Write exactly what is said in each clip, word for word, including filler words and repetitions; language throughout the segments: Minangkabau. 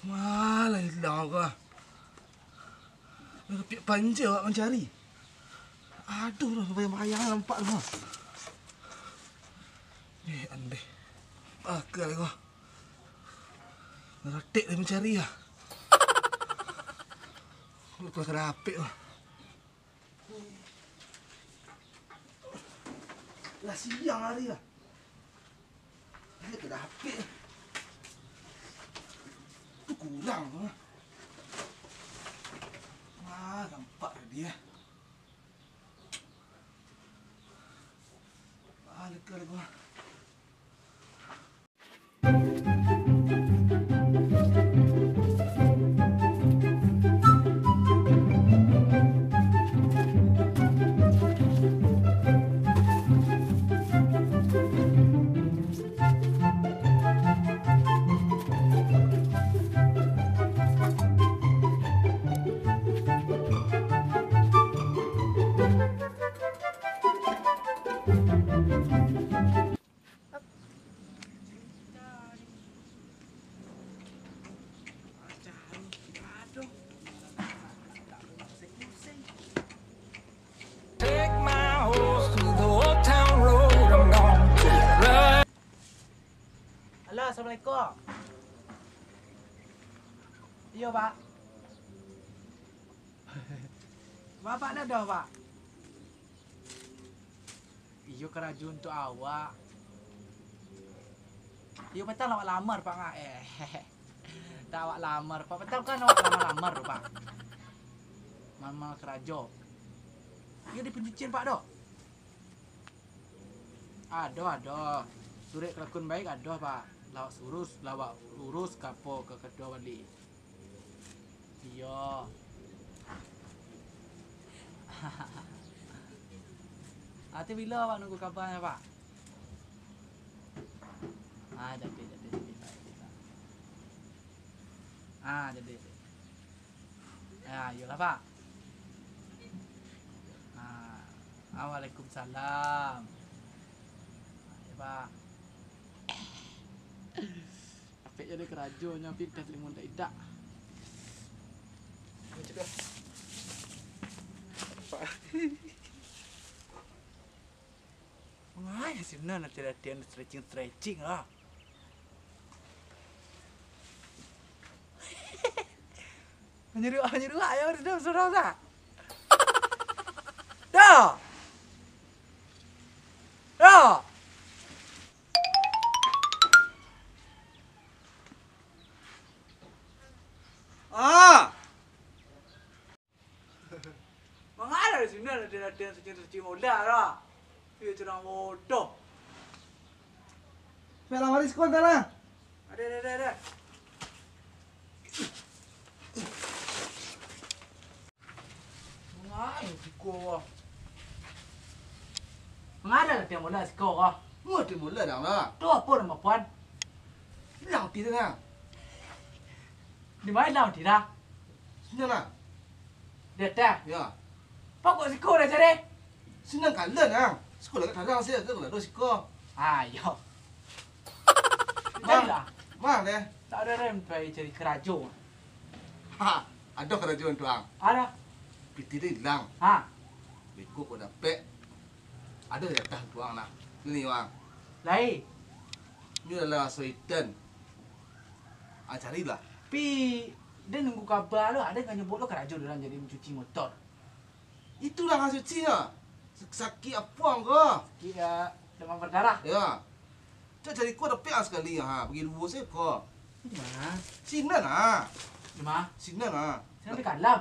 Malah ilang ko. Lah tapiak panjang awak mancari. Aduh, lah bayang-bayang nampak tu. Eh, andeh. Akal ko. Ratek lah mancari ah. Lupa ka dapek ko. Lah siang hari lah. Dia ka dapek. Tu kurang tu. Wah, nampak tadi ah. Wah, lega, lega. Halo, assalamualaikum. Iyo, Pak. Bapak dah doh, Pak. Iyo, karajo untuak awak. Iyo, patang lah awak lamar, Pak, ngah. Eh, tak awak lamar, Pak. Patang kan awak lamar-lamar tu, Pak. Lamar karajo. Iyo, di pancician, Pak, doh. Ado, ado. Surek kalakun baik ado, Pak. Lah awak surus, lah awak urus ka apo, ka kaduo bali. Iyo. Ati bilo awak nunggu kabanyo, Pak? Ah, jadi, jadi, jadi, Pak, jadi, Pak. Ah, jadi, jadi. Ya, iyolah, Pak. Ah, ah, waalaikumsalam. Iyo, Pak. Apek jadi karajonyo, Pik, dah limo ndak idak. Macam tu. Pak. Mangapo si Nan latihan-latihan stretching-stretching lah. Manyeruak-manyeruak yo, sudah, sudah, sudah. Dah. Dah. Ah. Mangapo di siko latihan-latihan suci-suci bola lah. Iyo, curang bodoh. Sampai lah, mari sekolah lah. Ada, ada, ada, ada. Mangapo siko, wah? Mangapo latihan bola siko, wah? Mau latihan bola dah lah. Tu apo namo puan? Bilang ti dah. Di ma lah, Tira? Sinan lah. Di ateh? Yo. Pokok siko dah cari. Sinan kalan lah. Siko lagak tarang sia, tu lah siko. Ah, yo. Mah, carilah. Mah deh. Tak ado den pai cari karajo. Ha, ado karajo, Tuang. Ado. Pitih den ilang. Ha. Beko ko dapek. Ado jatah Tuang lah. Ni, Wang. Lai. Ni adalah soiten. Ah, carilah. Pi, den nunggu kaba lo, ado nan nyabuik lo karajo den jadi mancuci motor. Itulah nan suci nyo. Sakik apo ang ko? Sakik, ah, demam berdarah. Yo. Cak cari ko dapek ang sakali, ha, pagi duo se ko. Di ma? Sinan, ha. Di ma? Sinan, ha. Sinan di kalam.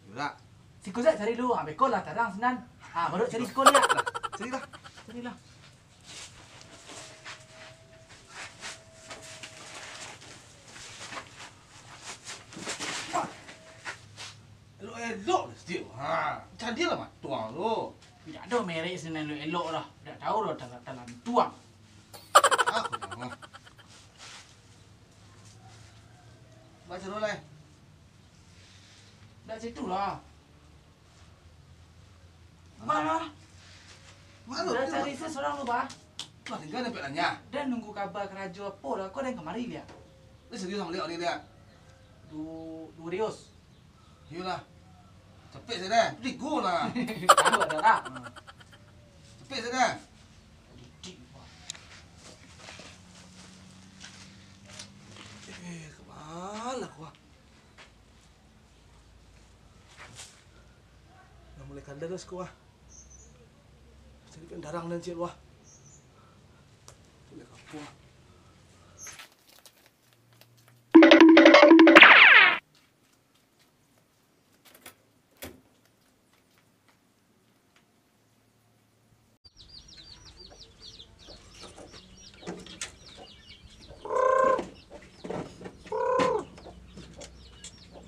Iyolah. Siko se cari lu, ha, beko lah tarang sinan. Ha, baru cari siko liak. Lah, carilah. Carilah. Elok-elok lah setiap. Ha, cadilah matuang tu. Indak ado merek sinan elok-elok lah. Indak tahu doh talan-talan tuang. Ah, aku dah mah. Baca dulu lah. Indak situ lah. Mano? Mano? Dah cari se surang lu, Bah. Lah, tingga dapek nanya. Den nunggu kaba karajo apo lah, ko den kamari liak. Ni serius ang liak, ang liak. Du-, duo rius. Iyolah. Capek se deh. Tigo lah. Tahu ado lah. Capek se deh. Eh, ka ma lah ko ah? Lah mulai kalan lah siko ah. Cari pendarang nan ciek wah. Mulai kapo ah.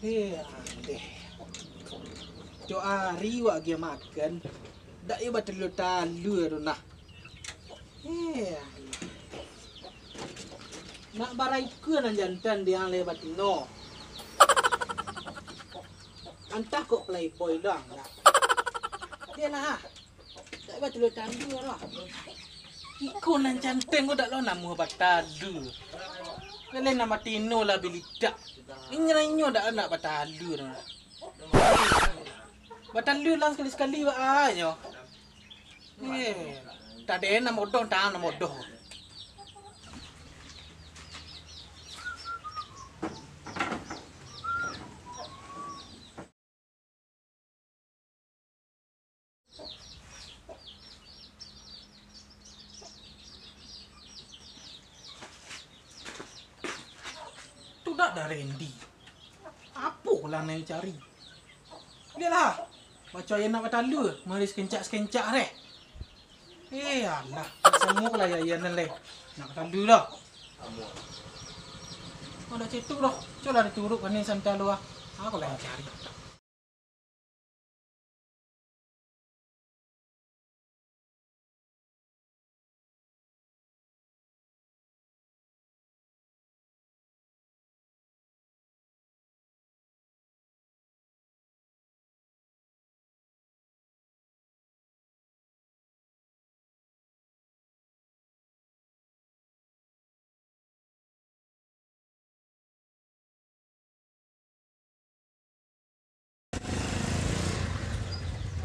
Eh, andeh. Tiok ari wak agiah makan, dak iyo batalua-talua tu nah. Eh, alah. Nak baraikua nan jantan di ang lai batino. Antah kok playboy doang dak. Iyolah. Dak batalua-talua lah. Iko nan jantan ko dak lo namuah batalua. Kalian nan batino lah bilitak. Inyo-inyo dak nak batalua doang. Batalua lah sakali-sakali baa nyo. Eh, tadi nan bodoh, tang nan bodoh. Tu dak ado Randy. Apo lah nan cari? Lieklah, baco aia nak batalua, mari sakencak-sakencak deh. Eh, alah, samo lah aia nan lai. Nak batalua lah. Ado cetuk doh, colah dituruik ka ni santa lu ah. Ako lah nan cari.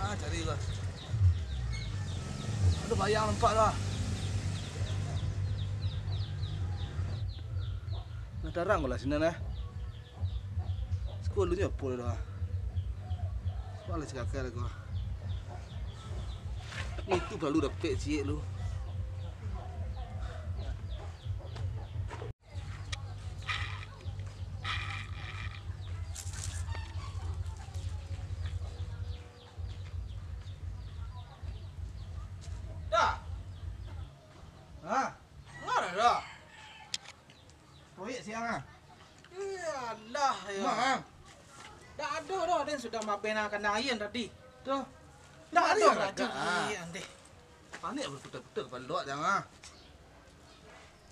Ah, cari lah. Aduh, bayang nampak lah. Nah, tarang lah sinan, eh. Sekolah nyo apo dah. Sekolah cakak lah gua. Itu lalu dapek ciek lu. Dah. Ha? Ngara dah. Proyek siang ah. Iyalah, ya. Mak ah. Dak ado doh, den sudah mabena kana aia tadi. Tuh. Dak ado rajo ni, andeh. Panik berputar-putar kepala awak, jangan ah.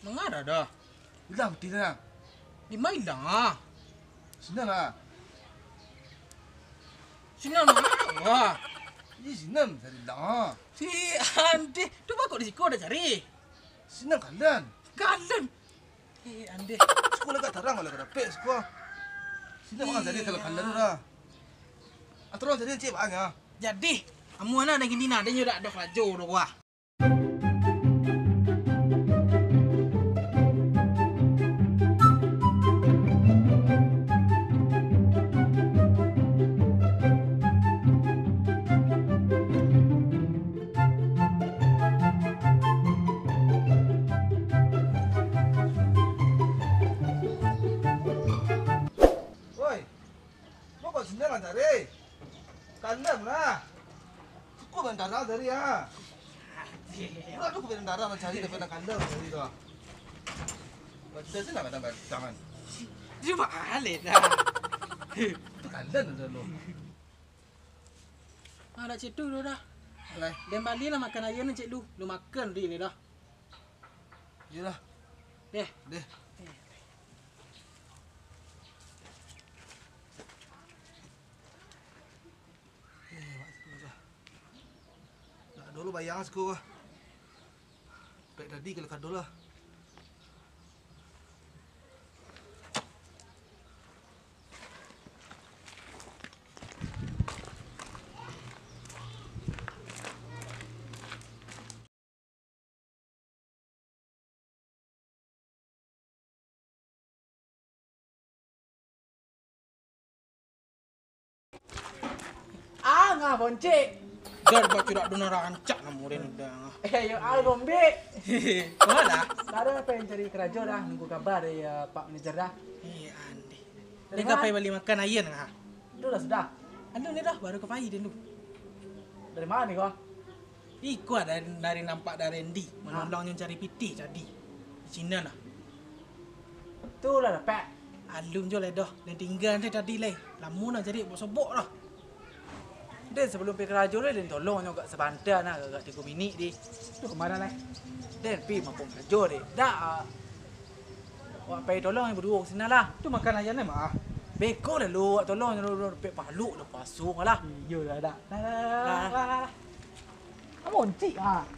Mangada dah. Ilang putih tu, nah. Di ma ilang, ah? Sinan, ah. Sinan, ah. Ih, sinan, cari ilang, ah. Si Andeh, tu bako di siko dah cari. Sinan kalan. Kalan? Eh, andeh. Siko lah agak tarang, lah agak dapek siko. Siko mah jadi kalau kalian dah. Aturan jadi cik banyak. Jadi, amuah nak dengan ni nak, dia nyo dak ado karajo doh, wah. Woi, kok kau sini mancari? Kandang lah. Suko main darah tadi, ah. Kurang tu main darah mancari daripada kandang tadi tu, ah. Badan sih nak kadang-kadang, kan. Dia balik dah. Tu kandang tu dulu. Ah, dak cik tu dah. Alai. Den balilah makan ayam ni, cik lu. Lu makan di ni dah. Iyolah. Deh. Deh. Eh, mak, tu dah. Nak dulu bayang siko. Pek tadi kalau kado lah. Ah, ngah boncik. Jar bacurak dona rancak namurin udah. Eh, yo, ah, gombik. Kemana? Dah ada apa yang cari karajo dah, nunggu kabar dari, eh, Pak Manajer dah. Eh, andeh. Dari mana? Kapai bali makan ayam ngah? Itu dah sudah. Anu ni dah, baru kapai dia tu. Dari mana ni kau? Iko dari, dari nampak dari Endi, manolong nyo cari pitih tadi. Di Cina lah. Tu lah dapek. Alun jo lai doh, den tingga tadi lai. Lamo nak cari bok sobok lah. Den sabalum pai karajo lai, den tolong nyo agak sabanta nah, agak tigo minik di. Tu kemana lai? Den pi mampung karajo di. Dak, ah. Awak pai tolong nyo baduo ka sinan lah. Tu makan ayam lai mah. Beko lalu, awak tolong nyo dulu, dapek pahaluk lah puaso lah. Iyo lah, dak. Lah, lah, lah, lah, lah. Amoncik ah.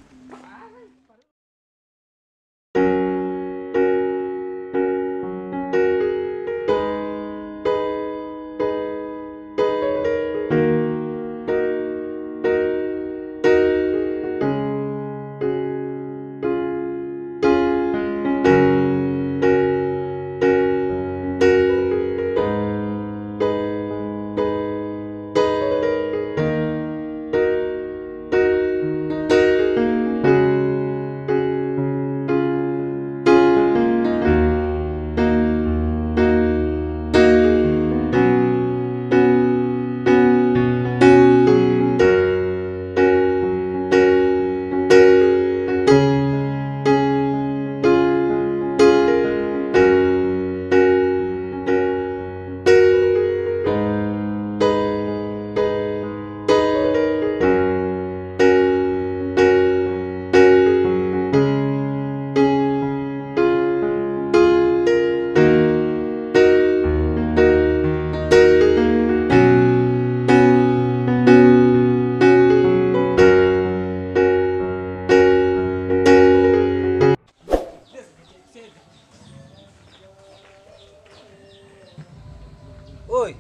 Oi.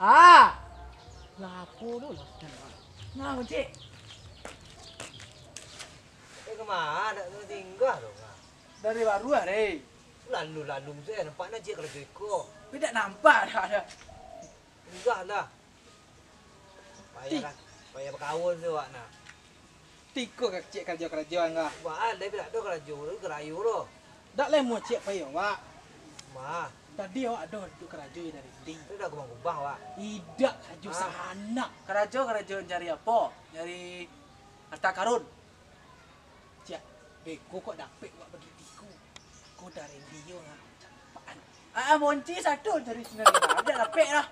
Ah. Lah, apo tu lah? Nah, Cik. Eh, kemana? Tak tahu tinggal tu, Kak. Dari baru hari. Lalu-lalu saja nampak nak cik kerja iko. Tapi tak nampak dah ada. Enggak lah. Payah lah. Payah berkawan tu awak nak. Tiko ka cik karajo-karajo angah. Wah, alai pun dak ado karajo tu, karajo tu. Dak lai muah cik pai awak. Mah. Tadi awak ado duduk karajo dari tadi. Tu dah kubang-kubang awak. Idak karajo sanak. Karajo, karajo nyari apo? Nyari harta karun. Cik, beko kok dapek awak bagi tiko. Ko dari dia lah. Campaan. Ah, monci satu dari sinan. Dak dapek lah.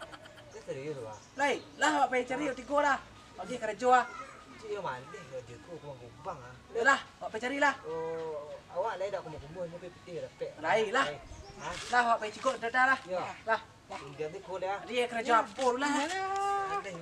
Serius, Bang? Lai, lah awak pai cari tigo lah. Bagi karajo ah. Cik, yo maleh karajo ko, kubang-kubang ah. Yolah, awak pai cari lah. Oh, awak lai dak kumuh-kumuh, nyo pai pitih dapek. Lai lah. Hah? Lah, awak pai cigok dadah lah. Yo. Lah. Tingga tu ko dah. Dia karajo apo lah. Maleh, Bang.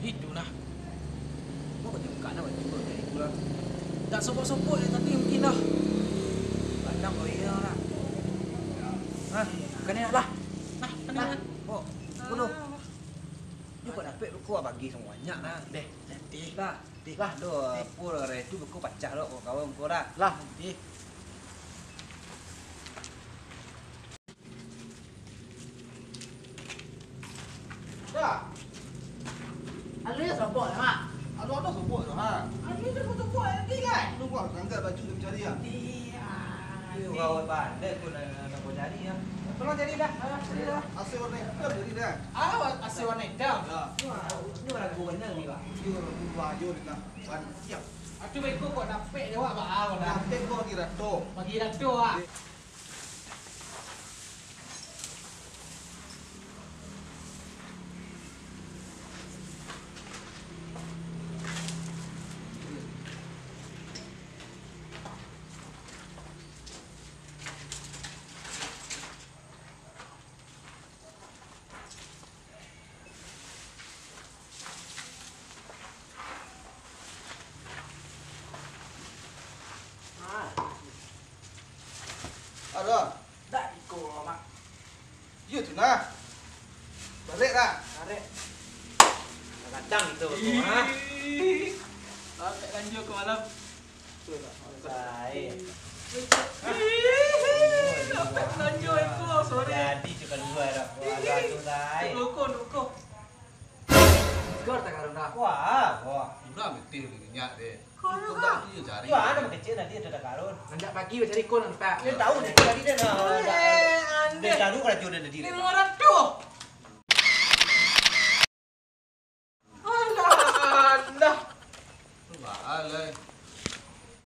Itu nah. Kok kau tengok nak baju kau kayak itu lah. Tak sobok-sobok dari tadi mungkin dah. Kadang kau iya lah. Hah? Kena lah. Nah, kena. Nah, kok. Bodoh. Dia kok dapet kau bagi sama banyak lah. Deh, nanti. Lah. Deh, lah, doh, deh. Apo lah, itu beko pacah doh, kawan ko dah. Lah. Deh. Dah. Alu yo sobok lah, Mak. Alu, alu sobok tu, ha. Alu yo sobok-sobok nanti kan? Lu buat angkat baju dia cari ya. Iya. Iyo, kawan pandai pun nak, nak kau cari ya. Tolong cari dah. Ah, cari dah. A C warna hitam jadi dah. Ah, A C warna hitam. Ya. Wah, ini ragu benar ni, Pak. Iyo, ragu bajo ni lah. Ban siap. Atuh beko kok dapek je awak, Pak, ah, dah. Dapek kok di Rato. Bagi Rato, ah. Alah. Dak iko, Mak. Iyo tu nah. Barek lah. Barek. Kadang itu tu, ha. Ih. Sampai lanjut ke malam. Sai. Ih, sampai lanjut iko, sorry. Jadi tu kalua dah. Agak tu, sai. Rokok, rokok. Gor tak karun dah. Wah, wah. Udah betul minyak deh. Kau juga. Udah tu je cari. Yo, anak kecil tadi ada tak karun. Nanjak pagi cari kau nampak. Dia tahu dia tadi dia nak. Eh, dia ande. Dia tahu kalau dia tadi. Lima ratus.